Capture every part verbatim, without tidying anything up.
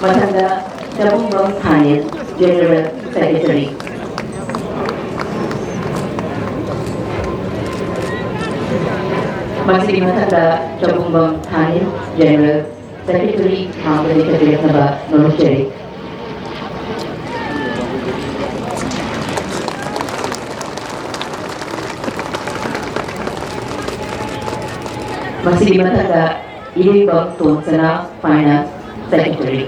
ꯃꯊꯪꯗ ꯆꯕꯨꯡꯕꯝ ꯊꯥꯅꯤꯜ, General Secretary꯫ ꯃꯁꯤꯒꯤ ꯃꯊꯪꯗ ꯆꯕꯨꯡꯕꯝ ꯊꯥꯅꯤꯜ, General Secretary ꯊꯥꯡꯒ ꯂꯦꯞꯊꯕꯤꯔꯛꯅꯕ ꯅꯣꯂꯨꯛꯆꯔꯤ꯫ ꯃꯁꯤꯒꯤ ꯃꯊꯪꯗ ꯏꯔꯦꯡꯕꯝ ꯇꯣꯟꯁꯅꯥ, Finance Secretary꯫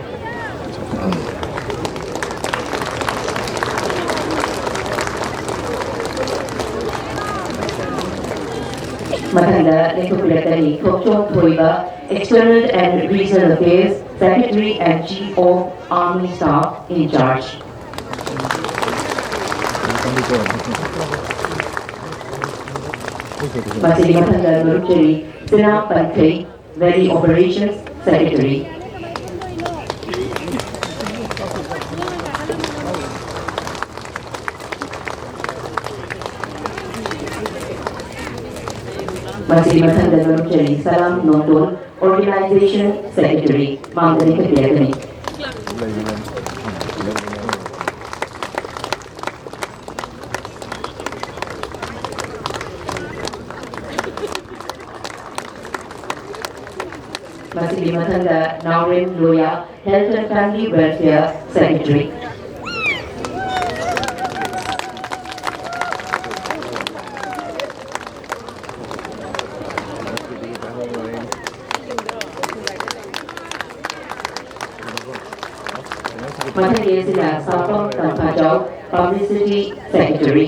ꯃꯊꯪꯗ ꯂꯦꯡꯊꯣꯛꯄꯤꯔꯛꯀꯅꯤ ꯊꯣꯛꯆꯣꯝ ꯊꯣꯏꯕ, External and Regional Affairs Secretary and Chief of Army Staff in Charge꯫ ꯃꯁꯤꯒꯤ ꯃꯊꯪꯗ ꯅꯣꯂꯨꯛꯆꯔꯤ ꯁꯤꯅꯥ ꯄꯟꯊꯩ, Valley Operations Secretary꯫ ꯃꯁꯤꯒꯤ ꯃꯊꯪꯗ ꯅꯣꯡꯆꯔꯤ ꯁꯂꯥꯝ ꯅꯣꯡꯗꯣꯟ, Organization Secretary, ꯃꯥꯡꯗ ꯂꯤꯡꯈꯠꯄꯤꯔꯛꯀꯅꯤ꯫ ꯃꯁꯤꯒꯤ ꯃꯊꯪꯗ ꯅꯥꯎꯔꯦꯝ ꯂꯣꯌꯥ, Health and Family Welfare Secretary꯫ ꯃꯊꯪꯒꯤ ꯑꯁꯤꯅ ꯁꯥꯐꯝ ꯇꯝꯐꯥꯖꯥꯎ, Publicity Secretary꯫